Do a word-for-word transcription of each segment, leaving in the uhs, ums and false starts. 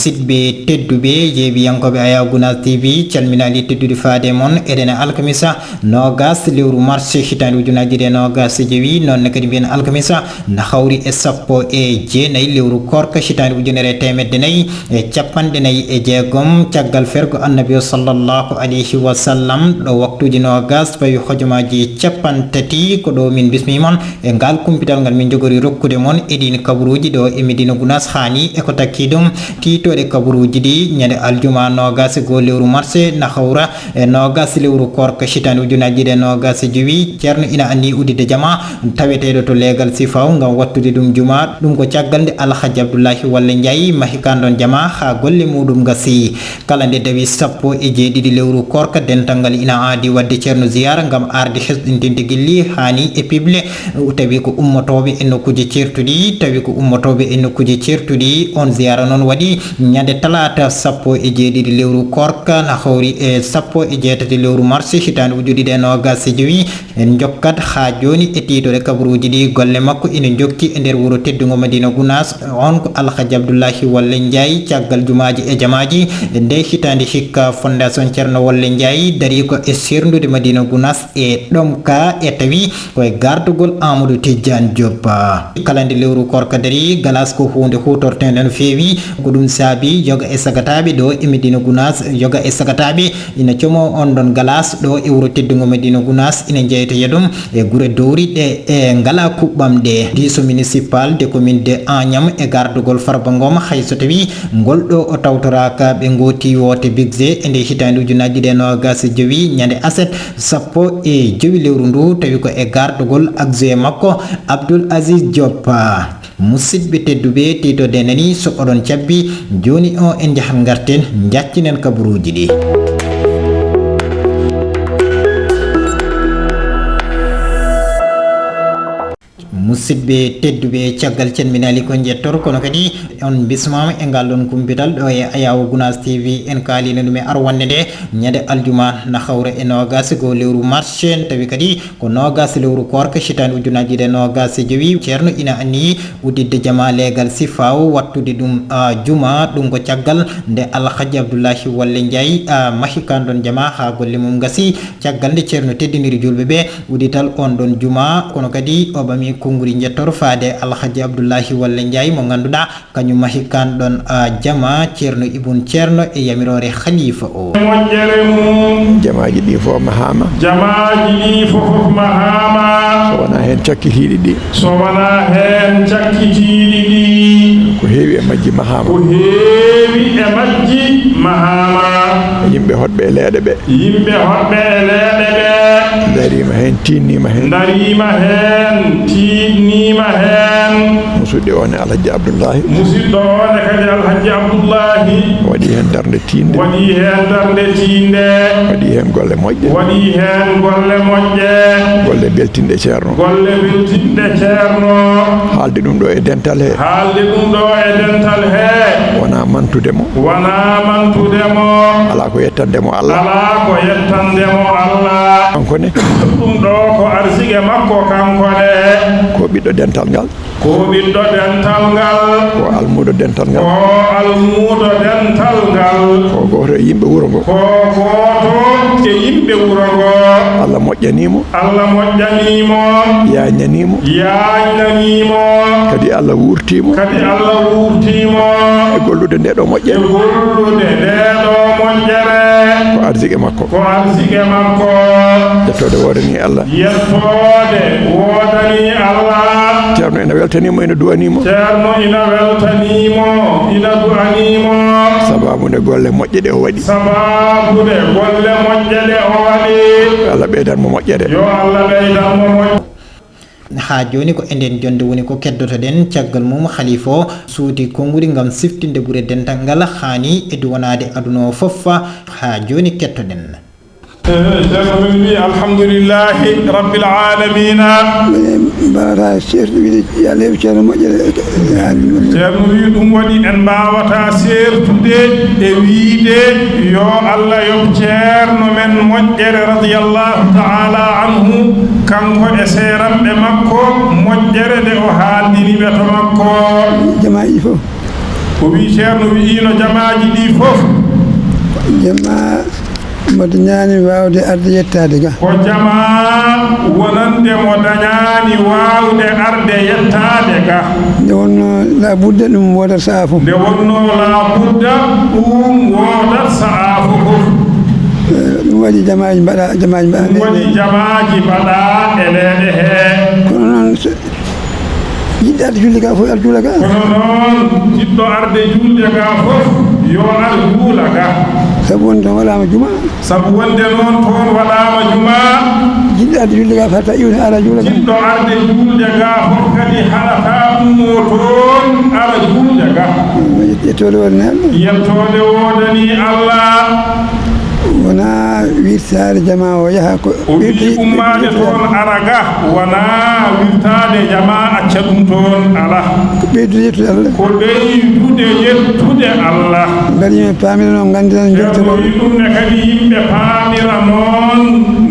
Sitɓe tedduɓe, yeeɓiyankooɓe Aya Gunaas T V, calminaali teddude faade e mon. Eɗen e alkamisa noogas lewru mars hitaande ujunaaji ɗiɗi e noogas e jowi, noon ne kadi mbiyen alkamisa na hawri e sappo e jeenayi lewru koorka hitaande ujunere e teemedde nayi e capanɗe nayi e jeegom caggal fergo Annabi o sallallahu alayhi wa sallam, ɗo waktuuji noogas pawi hojomaaji cappanɗe tati. Ko ɗo min bismii mon e ngal kumpital ngal min njogori rokkude mon e ɗiin kabaruuji ɗo e Medina Gunaas, haani e ko takki ɗum. Tiitooɗe kabaruuji ɗi, ñande aljuma noogas e goo lewru mars na hawra e noogas lewru koorka hitaande ujunaaji ɗiɗi e noogas e jowi, Ceerno ina anni udditde jama taweteeɗo to leegal Sifaw ngam wattude ɗum juma. Ɗum ko caggal nde Alhaji Abdullahi Walle Njaay mahi kaan ɗoon jama haa golle muuɗum ngasi. Kala nde dawi sappo e jeeɗiɗi lewru koorka, dental ngal ina aadi waɗde Ceerno ziyaara ngam arde hesɗintinde gilli haani e piɓle, tawi ko ummotooɓe e nokkuuji ceertuɗi, tawi ko ummotooɓe e nokkuuji ceertuɗi. Oon ziyaara noon waɗi ñande talaata sappo e jeeɗiɗi lewru koorka, na hawri e sappo e jeetati lewru mars hitaande ujunere ɗiɗi e noogas e jowi. En njokkat haa jooni e tiitooɗe kabaruuji ɗi. Golle makko ina njokki e nder wuro teddungo Madina Gunaas. On ko Alhaji Abdullahi Walle Njaay. Caggal jumaaji e jamaaji, nde hitaande hikka Fondation Ceerno Walle Njaay darii ko e seerndude Madina Gunaas e ɗomka, e tawi ko e gardagol Amadou Tidiane Diop. Kala nde lewru koorka darii, galas ko huunde huutorteende no feewi. Ko ɗum saabi yoga e sagataaɓe ɗo e Medina Gunaas, yoga e sagataaɓe ina como on ɗon galas ɗo e wuro teddungo Madina Gunaas, ina jeytoya ɗum e gure dowriɗe e ngala kuɓɓam ɗe. Diiso municipal de commune de Agnam e gardagol Farba Ngom, hay so tawi ngol ɗo o tawtoraaka ɓe ngooti woote budget e nde hitaande ujunaaji ɗiɗi e noogas e jowi, ñande aset sappo e jowi lewru ndu, tawi ko e gardagol adjoint makko Abdoul Aziz Diop. Musidɓe tedduɓe, tiitooɗe nani, so oɗon cabbi, jooni o en njahan ngarten, njaccinen kabaruuji ɗi. Musidɓe tedduɓe, caggal calminaali ko njettor, kono kadi on bismaama e ngal ɗon kumpital ɗo e Ayawo Gunaas T V. En kaalino ɗum e arwannde nde, ñande aljuma na hawra e noogas e goo lewru mars, tawi kadi ko noogas lewru koorka hitaande ujunaaji ɗiɗi e noogas e jowi. Ceerno ina anniyi udditde jama leegal Sifaw, wattude ɗum, a, juma. Ɗum ko caggal nde Alhaji Abdullahi Walle Njaay, a, mahi kaan ɗon jama haa golle mum ngasi. Caggal nde Ceerno teddiniri juulɓe ɓe uddital on ɗon juma, kono kadi o ɓami konnguri njettor faade Alhaji Abdullahi Walle Njaay mo ngannduɗaa kañum mahi kaan ɗon, a, jama, Ceerno Ibun Ceerno e yamiroore Khalifa o. Moƴƴere mum. Jamaaji ɗi fof mahaama. Jamaaji ɗi fof mahaama. So wonaa heen cakkitiiɗi ɗi. So wonaa heen cakkitiiɗi ɗi. Ko heewi e majji mahaama. Ko heewi e majji mahaama. Yimɓe hoɗɓe e leeɗe ɓe. Yimɓe hoɗɓe e leeɗe ɓe. Ndariima heen, tiinniima heen. Ndariima heen, tiinniima heen. Musidɗo o ne Alhaji Abdullahi. Musidɗo o ne kadi Alhaji Abdullahi. Waɗi heen darnde tiinde. Waɗi heen darnde tiinde. Waɗi heen golle moƴƴe. Waɗi heen golle moƴƴe. Golle beltinɗe Ceerno. Golle beltinɗe Ceerno. Haalde ɗum ɗo e dental he. Haalde ɗum ɗo e dental he. Wonaa mantude mo. Wonaa mantude mo. Alaa ko yettande mo Allah. Alaa ko yettande mo Allah. Kanko ne. Ɗum ɗo ko arsike makko kanko ne. Ko ɓiɗɗo dental ngal. Ko ɓiɗɗo dental ngal. Ko almuudo dental ngal. Ko almuudo dental ngal. Ko gooto e yimɓe wuro ngo. Ko gooto e yimɓe wuro ngo. Allah moƴƴanii mo. Allah moƴƴanii mo. Yaañnanii mo. Yaañnanii mo. Kadi Allah wuurtii mo. Kadi Allah wuurtii mo. E gollude nde ɗo moƴƴere. E gollude nde ɗo moƴƴere. Ko arsike makko. Ko arsike makko. Yettode woodanii Allah. Yettoode woodanii Allah. Ceerno ina weltanii mo, ina du'anii mo. Ceerno ina weltanii mo, ina du'anii mo. Sabaabu nde golle moƴƴe ɗe o waɗi. Sabaabu nde golle moƴƴe ɗe o waɗi. Yo Allah ɓeydan mo moƴƴere. Yo Allah ɓeydan mo moƴƴere. Haa jooni ko e nden jonnde woni ko keddotoɗen. Caggal mum, Khalifa o suuti konngudi ngam siftinde gure dental ngal, haani e duwanaade aduna o fof. Haa jooni, kettoɗen. Eh, Ceerno men wi, alhamdulillahi rabbil alamina. Mbaɗata seertude wiide, yo Allah yoɓ Ceerno moƴƴere. Ceerno wi, ɗum waɗi en mbaawata seertude e wiide, yo Allah yoɓ Ceerno men moƴƴere, radiyallahu ta'ala anhu, kanko e seeranɓe makko, moƴƴere nde o haaldini ɓe to makko. Jamaaji fof. O wii Ceerno wi'iino jamaaji ɗi fof. Jamaa mo dañaani waawde arde yettaade ga. Ko jamaa wonande mo dañaani waawde arde yettaade ga. Nde wonnoo laa budda ɗum woodat sa'aa fof. Nde wonnoo laa budda ɗum woodat sa'aa fof. Eh, ɗum waɗi jamaaji mbaɗa, jamaaji mbaɗa. Ɗum waɗi jamaaji mbaɗa e leeɗe hee. Kono noon, so Jiɗɗo arde julde ga fof, ar juula ga. Kono noon, jiɗɗo arde julde ga fof, yo ar juula ga. Sabu wonde toon waɗaama juma. Sabu wonde noon toon waɗaama juma. Jiɗɗo arde julde ga fof, hatta iwde ara juula ga. Jiɗɗo arde julde ga fof kadi haɗata ummo toon ara julde ga. Yettoode woodani Allah. Yettoode woodani Allah. Wonaa wirtaade jamaa o yaha ko. O wi'i ɓeydude, ummaade ɓeydude toon Allah. Ara ga, wonaa wirtaade jamaa acca ɗum toon, alaa. Ko ɓeydude yettude Allah. Ko ɓeydude yettude Allah. Mbeɗa yimɓe paamira noon, nganndira noon, Ceerno njogitoro. Wi'i ɗum ne kadi yimɓe paamira noon,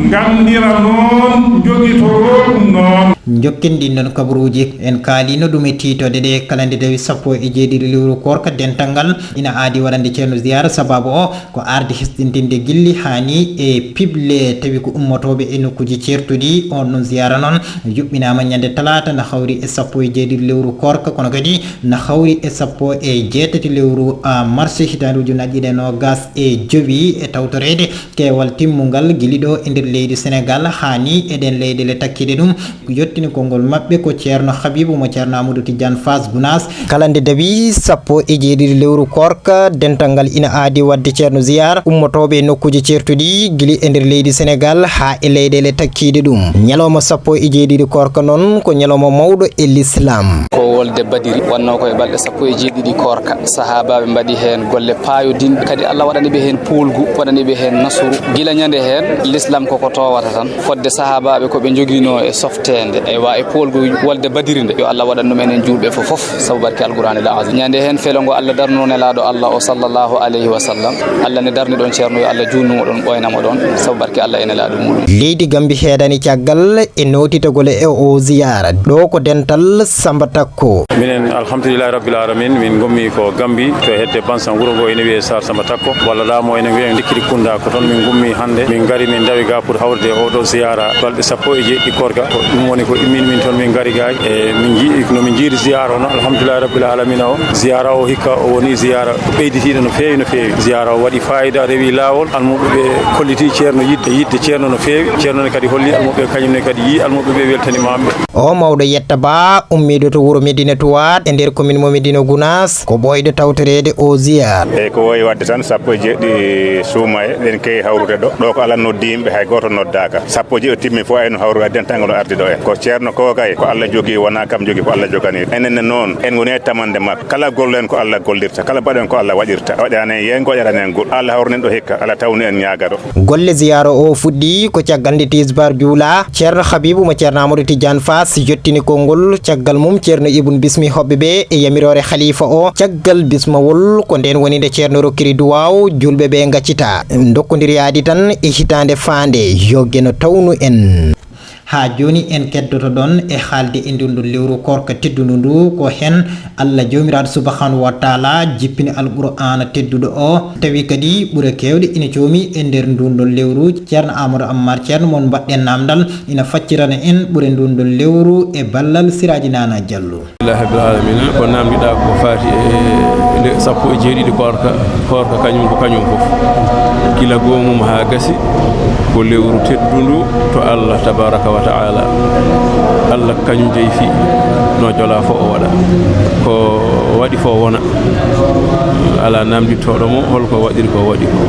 nganndira noon, njogitoro ɗum noon. Njokken ɗin ɗon kabaruuji. En kaalino ɗum e tiitoɗe ɗe kala nde tawi sappo e jeeɗiɗi lewru koorka dental ngal ina aadi waɗande Ceerno ziyaara, sababu o ko arde hesɗintinde gilli haa ni e piɓle, tawi ko ummotooɓe e nokkuuji ceertuɗi. On ɗon ziyaara noon yuɓɓinaama ñande talaata, na hawri e sappo e jeeɗiɗi lewru koorka, kono kadi na hawri e sappo e jeetati lewru, a, mars, hitaande ujunnaji ɗiɗi e noogas e jowi, e tawtoreede keewal timmungal gili ɗo e nder leydi Senegal haa ni e ɗen leyɗeele takkiiɗe ɗum. Yottini konngol maɓɓe ko Ceerno Habibu mo Ceerno Amadou Tidiane Faas Gunaas. Kala nde dawi sappo e jeeɗiɗi lewru koorka, dental ngal ina aadi waɗde Ceerno ziyaara ummotooɓe e nokkuuji ceertuɗi, gili e nder leydi Senegal haa e leyɗeele takkiiɗe ɗum. Ñalawma sappo e jeeɗiɗi koorka noon ko ñalawma mawɗo e Lislaam. Ko wolde Badiri, wonnoo ko e balɗe sappo e jeeɗiɗi koorka. Sahaabaaɓe mbaɗi heen golle paayodinɗe, kadi Allah waɗani ɓe heen poolgu, waɗani ɓe heen nasru. Gila ñande heen, Lislaam koko toowata tan. Fodde sahaabaaɓe ko ɓe njoginoo e softeende, eywa, e poolgu wolde Badiri nde, yo Allah waɗan ɗum enen juulɓe fof fof, sabu barke Alqur'aanil Aziim. Ñande heen felo ngo Allah darnoo Nelaaɗo Allah o, sallallahu alayhi wa sallam, Allah ne darni ɗon Ceerno, yo Allah juutnu mo ɗon, ɓooyna mo ɗon, sabu barke Allah e Nelaaɗo muɗum. Leydi Gambi heedani caggal e nootitagol e o ziyaara. Ɗo ko dental Samba Takko. Minen, alhamdulillahi rabbil alamin, min ngommi ko Gambi, to hedde Bansan, wuro ngo ene wiyee Sar Samba Takko, walla laamu ene wiyee Dikkiri Kunda. Ko toon min ngummi hannde, min ngari, min ndawi ga pour hawrude oɗo ziyaara balɗe sappo e jeeɗiɗi koorka. Ko ɗum woni ko immini min toon, min ngari ga. E min njii, no min njiiri ziyaara o noon, alhamdulillahi rabbil alamina o. Ziyaara o hikka o woni ziyaara ko ɓeyditiiɗo no feewi, no feewi. Ziyaara o waɗi faayida, rewi laawol, almuɓe ɓe kolliti Ceerno yiɗde, yiɗde Ceerno no feewi. Ceerno ne kadi holli almuɓe, kañum ne kadi yii almuɓe ɓe, weltaniima ɓe. O mawɗo yetta ba, ummiiɗo to wuro Medina Tuwaat e nder commune mo Medina Gunaas, ko ɓooyɗo tawtoreede o ziyaar. Eyi, ko woyi waɗde tan, sappo e jeeɗiɗi suumaye, ɗen keewi hawrude ɗo. Ɗo ko Allah noddi yimɓe, hay gooto noddaaka. Sappo e jeeɗiɗo timmi fof, ayno hawru, dental ngal no ardi ɗo en. Ko Ceerno ko kay, ko Allah jogii, wonaa kam jogii, ko Allah joganii. Enen ne noon, en ngoni e tamande makko. Kala gollen ko Allah gollirta, kala mbaɗen ko Allah waɗirta. Waɗaani en yeengo, waɗaani en goɗɗum. Allah hawrinen ɗo hikka, Allah tawnu en ñaagaro. Golle ziyaara o fuɗɗi ko caggal nde tisbaar juulaa. Ceerno Habibu mo Ceerno Amadou Tidiane Faas yottini konngol, caggal mum Ceerno Ibn Bismi hoɓɓe ɓe e yamiroore Khalifa o. Caggal bismawol, ko ndeen woni nde Ceerno rokkiri duwaaw, juulɓe ɓe ngaccita. Ndokkondiri yaadi tan e hitaande faande, yo Geno tawnu en. Haa jooni en keddoto ɗoon e haalde e ndun ɗon lewru koorka teddundu ndu, ko heen Allah Joomiraaɗo Subhaanahu wa Taala jippini Alqur'aana tedduɗo o, tawi kadi ɓure keewɗe ina coomi e nder ndun ɗon lewru. Ceerno Amadou Ammar, Ceerno mon mbaɗɗen naamndal, ina faccirana en ɓure ndun ɗon lewru e ballal Siraaji Naana Jallo. Alhamdulillahi rabbil alamina, ko namdiɗa ko faati e le-, sappo e jeeɗiɗi koorka, koorka kañum ko kañum fof. Gila goomum haa gasi, ko lewru teddundu to Allah tabaraka wa ta'ala. Allah kañum jeyi fii, no jola fof o waɗa. Ko waɗi fof wona. Alaa namdittooɗo mo, holko waɗiri ko waɗi ko.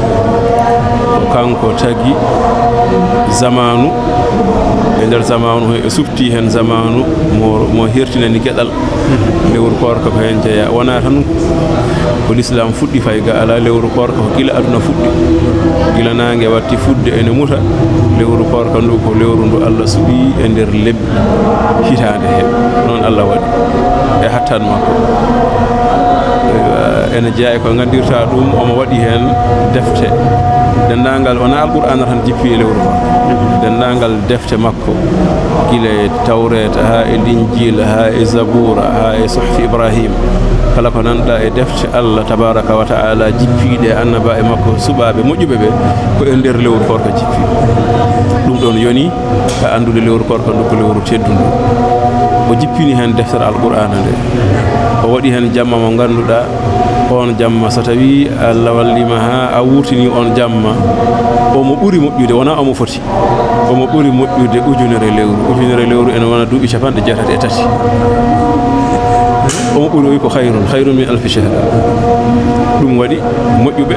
Ko kanko tagi zamaanu, e nder zamaanu he, o suɓti heen zamaanu mo, mo hertinani geɗal. Lewru koorka ko heen jeyaa. Wonaa tan ko lislaam fuɗɗi fay ga alaa, lewru koorka ko gila aduna fuɗɗi. Gila naange watti fuɗde ene muta, lewru koorka ndu ko lewru ndu Allah suɓi e nder lebbi hitaande he. Noon Allah waɗi e hattan makko. Ene jeyaa e ko nganndirta ɗum, omo waɗi heen defte denndaangal, wonaa Alqur'aana tan jippi e lewru koorka. Denndaangal defte makko, gila e Tawreeta, haa e Linjiila, haa e Zabuura, haa e Suhfi Ibrahim, kala ko nanɗa e defte Allah tabaaraka wa ta'ala jippiiɗe e annabaaɓe makko suɓaaɓe moƴƴuɓe ɓe, ko e nder lewru koorka jippi. Ɗum ɗoon yoni ka anndude lewru koorka ndu ko lewru teddundu. O jippini heen deftere Alqur'aana nde. O waɗi heen jamma mo ngannduɗaa, oon jamma so tawii Allah walliima haa a wuurtini oon jamma, omo ɓuri moƴƴude, wonaa omo foti. Omo ɓuri moƴƴude ujunere lewru. Ujunere lewru ene wona duuɓi capanɗe jeetati e tati. Omo ɓuri, o wi ko khayrun, khayrun min alfi shahr. Ɗum waɗi moƴƴuɓe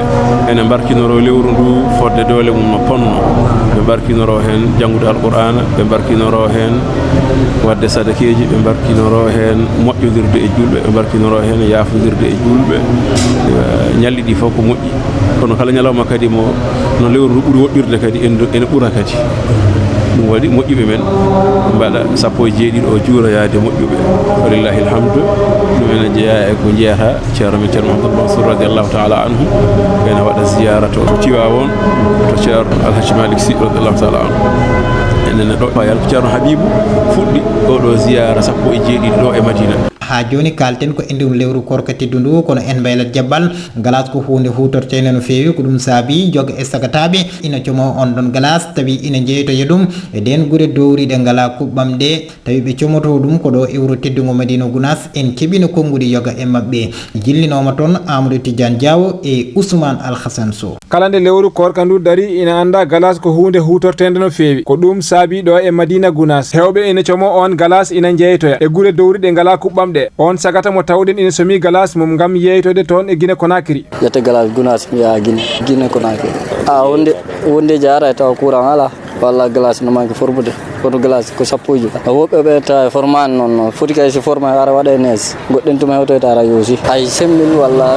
ene mbarkinoroo lewru ndu fodde doole mum no ponno. Ɓe mbarkinoroo heen janngude Alqur'aana, ɓe mbarkinoroo heen waɗde sadakeeji, ɓe mbarkinoroo heen moƴƴondirde e juulɓe, ɓe mbarkinoroo heen yaafondirde e juulɓe. Eh, ñalɗi ɗi fof ko moƴƴi. Kono kala ñalawma kadi mo no lewru ndu ɓuri woɗɗirde kadi, en, ene ɓura kadi. Ɗum waɗi moƴƴuɓe men mbaɗa sappo e jeeɗiɗo o juuroyaade moƴƴuɓe. Walillahi alhamdu. Ɗum ene jeyaa e ko jeyataa Ceerno men Ceerno Mouhamadou Mansour radiallahu taala anhu. Ene waɗa ziyaara to, to Tiwaawoon, to Ceerno Alhaji Malick Sy radiallahu taala anhu. Enen ɗo Payal, Ceerno Habibu fuɗɗi oɗo ziyaara sappo e jeeɗiɗi ɗo e Madina. Haa jooni kaalten ko e nduun lewru koorka teddundu, kono en mbaylat jabbal. Galaas ko huunde huutorteende no feewi, ko ɗum saabi joga e sagataaɓe ina como on ɗon galaas, tawi ina jeytoya ɗum e ɗeen gure dowriiɗe ngalaa kuɓɓam ɗe, tawi ɓe comoto ɗum ko ɗo e wuro teddungo Madina Gunaas. En keɓino konnguɗi yoga e maɓɓe. Jillinooma toon Amadou Tidiane Diaw e Ousmane Alhassan Sow. Kala nde lewru koorka ndu darii, ina anndaa galaas ko huunde huutorteende no feewi. Ko ɗum saabii ɗo e Madina Gunaas, heewɓe ina como oon galaas, ina njeytoya e gure dowri ɗe ngalaa kuɓɓam ɗe. Oon sagata mo tawɗen ina somi galaas mum ngam yeytoyde toon e Gine Konakiri. Ƴette galaas Gunaas, mi yaha Gine, Gine Konakiri. A, wonde, wonde jaara e tawa courant alaa. Walla glace no manque formude. Kono glace ko sappo e joy. Woɓɓe ɓe tawa formaani noon, no foti kay si formaani ara waɗa e nees. Goɗɗen tuma hewtoyta ara yoosi. Ay cinq mille walla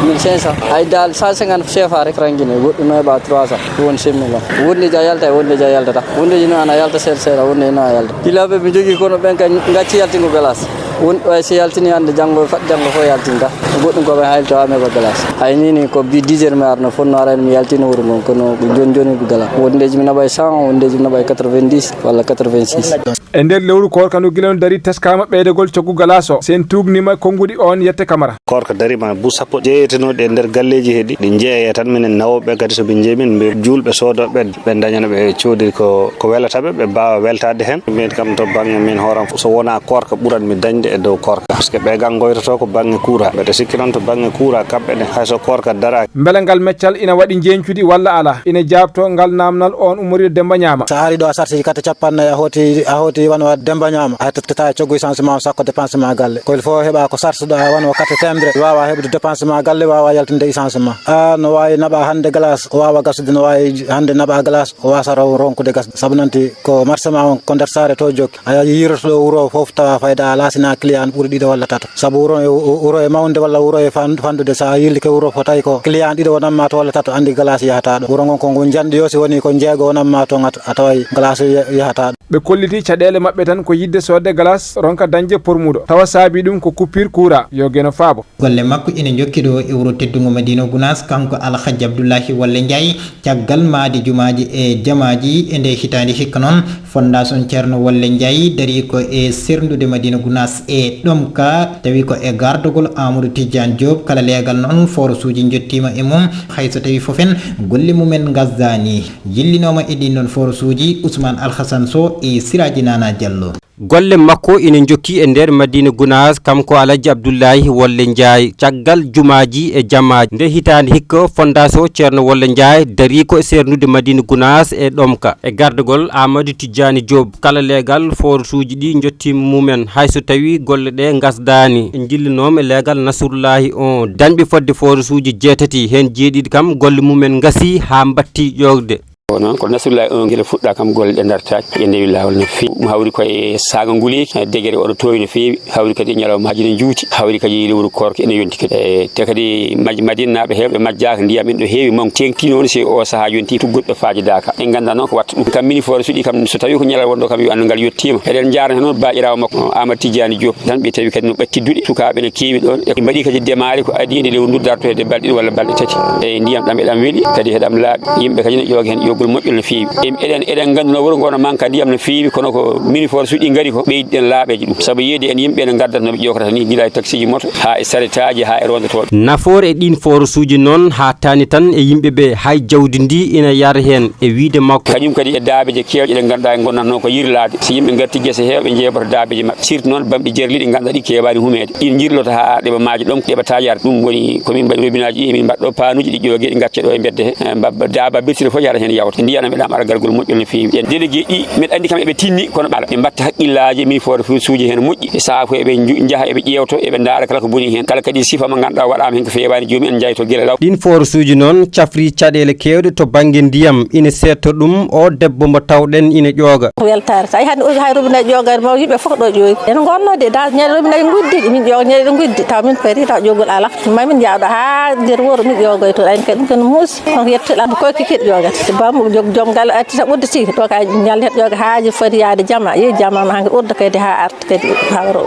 mille cinq cents. Ay dal cent cinquante C F A rek rangine. Goɗɗum no heɓa trois cents. Ɗum woni cinq mille o. Wonde ja yalta, wonde ja yaltata. Wonde ji no ana yalta seeɗa seeɗa, wonde no a yalta. Gilaaɓe mi jogii kono ɓen kay ngacci yaltingo glace. Won, way si yaltini hannde, janngo, fat janngo fof yaltinta. Goɗɗum ko ɓe haylito haa mi heɓa glace. Ay ni ni ko bi dix heures mi arno, fotno arani mi yaltina wuro ngon, kono ko jooni jooni ko gala. Wondeji mi naɓay cent, wondeji mi naɓay quatre-vingt-dix walla quatre-vingt-six. E nder lewru koorka ndu gila no darii teskaama ɓeydagol coggu galaas o. Sen tuugnima konnguɗi oon yette Kamara. Koorka dariima bus sappo jeeyetenooɗi e nder galleeji he ɗi, ɗi njeeyee tan minen nawooɓe kadi so ɓe njeeyi min, ɓe juulɓe soodooɓe ɓe, ɓe ndañana ɓe coodiri ko, ko welata ɓe, ɓe mbaawa weltaade heen. Min kam to bannge min hooram so wonaa koorka ɓuran mi dañde e dow koorka. Parce que ɓe gan ngoytoto ko bannge kuura. Mbeɗa sikki noon to bannge kuura kamɓe ne hay so koorka daraaki. Mbele ngal meccal ina waɗi njeeñcudi walla alaa? Ina jaabto ngal naamnal oon ummoriiɗo Demba Ñaama. Sa ari ɗo a sarsi carte capanɗe nayi a hooti, a hooti wano wa Demba Ñaama. A tettata e coggu essence ma o sakko dépense ma galle. Ko il faut heɓa ko sarsuɗa wano carte temedere. Wawa heɓude dépense ma galle, wawa yaltinde essence ma. A no wawi naɓa hande glace, o wawa gasude, no wawi hande naɓa glace, o wasa raw ronkude gasde. Sabu nanti ko marché ma on ko nder saare to jokki. A yiroto ɗo wuro fof tawa fayda ala sina client ɓuri ɗiɗo walla tato. Sabu wuro e, wuro e mawnude walla wuro e fan-, fanɗude, sa yillike wuro fof tawi ko client ɗiɗo wonanma to walla tato, andi glace yahata ɗo. Wuro ngon ko ngon janɗi yo si woni ko jeego wonanma toon a, a taway glace ya-, yahata ɗo. Ɓe kolliti caɗeele maɓɓe tan ko yiɗde soodde glace ronka dañde pormuɗo. Tawa saabi ɗum ko coupure courant. Yo Geno faabo. Golle makko ina njokki ɗo e wuro teddungo Madina Gunaas, kanko Alhaji Abdullahi Walle Njaay. Caggal mahdi jumaaji e jamaaji e nde hitaande hikka noon, Fondation Ceerno Walle Njaay darii ko e serndude Madina Gunaas e ɗomka, tawi ko e gardagol Amadou Tidiane Diop. Kala leegal noon, forosuuji njottiima e mum, hay so tawi fof en golle mum en ngasdaani. Jillinooma e ɗiin ɗoon forosuuji, Ousmane Alhassan Sow e Siraaji Nana Diallo. Golle makko ina njokki e nder Madina Gunaas, kanko Alhaji Abdullahi Walle Njaay. Caggal jumaaji e jamaaji, nde hitaande hikka, Fondation Ceerno Walle Njaay darii ko e serndude Madina Gunaas e ɗomka, e gardagol Amadou Tidiane Diop. Kala leegal, forosuuji ɗi njottiima mum en, hay so tawi golle ɗe ngasdaani. Jillinooma e leegal Nasrullahi on, dañɓe fodde forosuuji jeetati, heen jeeɗiɗi kam golle mum en ngasii haa mbattii ƴoogde. O noon ko Nasrullahi un gila fuɗɗa kam golle ɗe dartaaki, ɗe ndewi laawol no feewi. Ɗum hawri koye saanga nguleeki, degere oɗo toowi no feewi, hawri kadi e ñalawmaaji no juuti, hawri kadi lewru koorka ene yonti kadi. E, te kadi maj-, Madinanaaɓe heewɓe majjaaka, ndiyam en ɗo heewi, manque teeŋti noon si o sahaa yonti, tuggude ɗo faajidaaka. En nganndaa noon ko watta ɗum. Kam mini forage uɗi kam, so tawii ko ñalal wonɗo kam yo anndu ngal yettiima. Eɗen njaarna noon baaɗiraawo makko, Amadou Tidiane Diop, tan ɓe tawi kadi no ɓatti duɗe, sukaaɓe ne keewi ɗoon. E mbaɗi kadi démarré ko adii nde lewru ndu dartoyde balɗe ɗiɗi walla balɗe tati. E ndiyam ɗam eɗam weli, kadi eɗam laaɓi. Yimɓe kadi no ƴooga heen Gol moƴƴol no feewi. Em, eɗen, eɗen nganndi no wuro ngo no manka ndiyam no feewi, kono ko mini forage uji ɗi ngari ko ɓeydiɗen laaɓeeji ɗum. Sabu yeeyde en yimɓe ene ngaddat no ɓe ƴookata ni, gila e taksiji moto, haa e saretaaji, haa e rondotooɓe. Nafoore e ɗiin forage uji noon haaɗtaani tan e yimɓe ɓe, hay jawdi ndi ina yar heen e wiyde makko. Kañum kadi e daabeeje keewɗe ɗe ngannduɗaa en ngonnatnoo ko yirlaade. So yimɓe ngarti gese heewɓe njeeɓata daabeeji maɓɓe. Surtout noon bamɗi jerli ɗi ngannduɗaa ɗi keewaani humeede. Ɗiin njirloto haa ɗeɓa maaja ɗom, ɗeɓa taƴaade. Ɗum woni ko min mbaɗi robinaaji ɗi, min mbaɗɗo paanuuji ɗi ƴoogee, ɗi ngacca ɗo e mbedde he, eh, mbabba daaba birtiri fof yara heen yawta. Ndiyan meɗa ara gargol moƴƴol no feewi. En délégué ɗi, meɗa anndi kam eɓe tinni, kono ɓala. Ɓe mbatta hakkillaaji, min forage uji heen moƴƴi. Ɓe saafo eɓe nju-, njaha eɓe ƴeewto, eɓe ndaara kala ko boni heen. Kala kadi sifa mo ngannduɗaa waɗaama heen ko feewaani, joomum en njayto gila law. Ɗiin forage uji noon cafri caɗeele keewɗe to bannge ndiyam, ina seetto ɗum o debbo mo tawɗen ina ƴooga. Ko weltaare. So a yii hannde o hay robinet ƴoogaani mo, yimɓe fof ɗo ƴoogi. En ngonnoo de, da ñande robinet nguddi, min ƴooga ñande nguddi, taw min peri, taw ƴoogol alaa. Ma min njaha ɗo haa nder wuro min ƴoogoy toon, ayen kadi ɗum kadi muusi. Kono yettude Allah ko kikiiɗe ƴoogata. Te bam joom, joom galle arti tan ɓurdi si, ɗo ka ñallet ƴooga haaji foti yaade jama, yehi jama ma hankadi ɓurda kadi haa arta kadi hawro.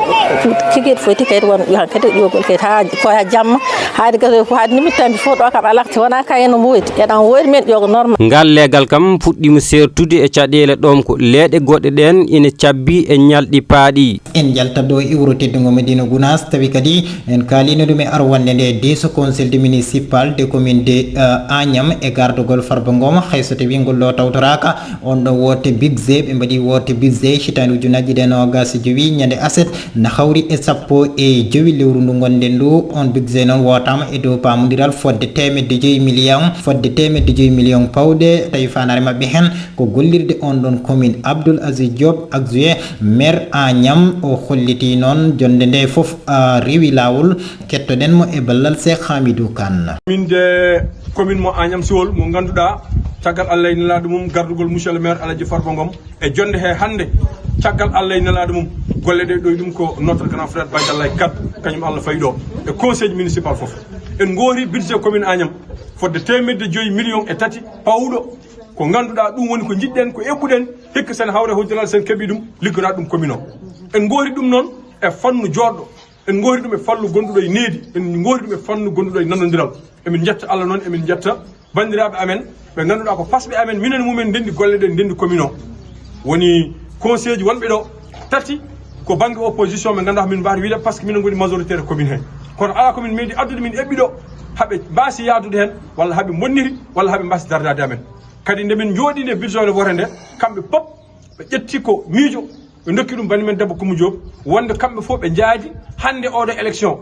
Kikiiɗe foti kadi won hankadi ƴoogol kadi haa ko haa jamma, haade gasoy fof, haade nimittande fof ɗo kam alaa, so wonaa kayen no mboodi. Eɗen woodi men ƴooga normal. Ngal leegal kam fuɗɗiima seertude e caɗeele ɗoom ko leeɗe goɗɗe ɗeen ina cabbi e ñalɗi paaɗi. En njaltat ɗo e wuro teddungo Medina Gounass, tawi kadi en kaalino ɗum e arwannde nde diiso conseil de municipal de commune de, eh, Agnam e gardagol Farba Ngom, hay so tawi ngol ɗo tawtoraaka. On ɗo woote budget, ɓe mbaɗi woote budget hitaande ujunaaji ɗiɗi e noogaas e jowi, ñande aset, na hawri e sappo e jowi lewru ndu ngonɗen ndu. On budget noon wootaama e dow paamondiral fodde teemedde joyi million, fodde teemedde joyi million pawɗe, tawi faandaare maɓɓe heen ko gollirde on ɗon commune. Abdoul Aziz Diop, adjoint maire Agnam, o holliti noon jonnde nde fof, a, rewi laawol. Kettoɗen mo e ballal Cheikh Hamidou Kane. Min de commune mo Agnam Siwol mo ngannduɗaa caggal Allah e nelaaɗo mum gardugol monsieur le maire Alaji Farba Ngom e jonnde he hannde, caggal Allah e nelaaɗo mum golle ɗe ɗo e ɗum ko notre grand frère Baye Dallay Kane, kañum Allah fawi ɗo e conseil municipal fof. En ngoori budget commune Agnam fodde teemedde joyi million e tati pawɗo. Ko ngannduɗaa ɗum woni ko njiɗɗen, ko eɓɓuɗen, hikka sen hawre hujjalal sen keɓi ɗum, liggoɗaa ɗum commune o. En ngoori ɗum noon e fannu jooɗɗo, en ngoori ɗum e fannu gonduɗo e needi, en ngoori ɗum e fannu gonduɗo e nanondiral. Emin njetta Allah noon, emin njetta banndiraaɓe amen, ɓe ngannduɗaa ko fasɓe amen, minen mumen ndenndi golle ɗe, ndenndi commune o. Woni conseil ji wonɓe ɗo, tati ko bannge opposition, ɓe ngannduɗaa min mbaawata wiide, par ce que minen ngoni majoritaire commune he. Kono alaa ko min meeɗi addude, min eɓɓi ɗo, haɓe mbaasi yaadude heen, walla haɓe mbonniri, walla haɓe mbaasi dardaade amen. Kadi nde min njooɗii nde budget o ne wote nde, kamɓe pop ɓe ƴetti ko miijo, ɓe ndokki ɗum bani men debbo Coumba Diop, wonde kamɓe fof ɓe njaadi hannde oɗo élection.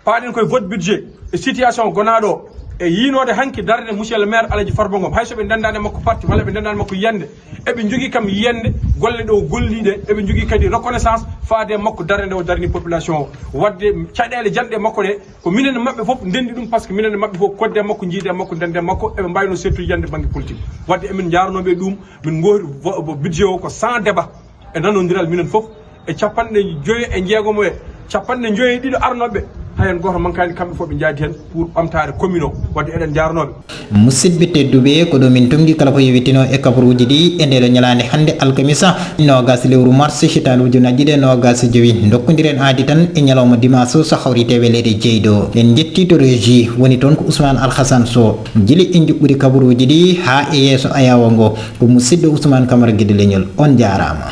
Paaɗen koye vote budget e situation gonaaɗo o, e yiinoode hanki darde monsieur le maire Alaji Farba Ngom, hay so ɓe ndendaani e makko parti walla ɓe ndendaani e makko yiyannde, eɓe njogii kam yiyannde golle ɗe o gollii ɗe, eɓe njogii kadi reconnaissance faade e makko darde nde o darni population o. Waɗde caɗeele janɗe makko ɗe, ko minen e maɓɓe fof ndenndi ɗum, par ce que minen e maɓɓe fof kodde e makko, njiide e makko, ndende e makko, eɓe mbaawi noon seeɗtude yiyannde bannge politique. Waɗde emin njaarnoo ɓe ɗum, min ngoori vo-, vo-, budget o ko sans débat, e nanondiral minen fof, e capanɗe joyo e jeegomo e capanɗe joyo e ɗiɗo arnooɓe, hay heen gooto mankaani, kamɓe fof ɓe njaadi heen pour ɓamtaare commune o. Waɗde eɗen njaarnoo ɓe. Musidɓe tedduɓe, ko ɗo min tonngi kala ko yowitinoo e kabaruuji ɗi e ndee ɗo ñalaande hannde alkamisa, noogaas lewru mars, hitaande ujunaaji ɗiɗi e noogaas e jowi. Ndokkondiren aadi tan e ñalawma dimanche o, so hawri tewe leyɗe jeyɗo. En njetti to régie, woni toon ko Ousmane Alhassane Sow. Gila en njuɓɓudi kabaruuji ɗi haa e yeeso ayaawo ngo, ko musidɗo Ousmane Camara Gidde Leñol. On njaaraama.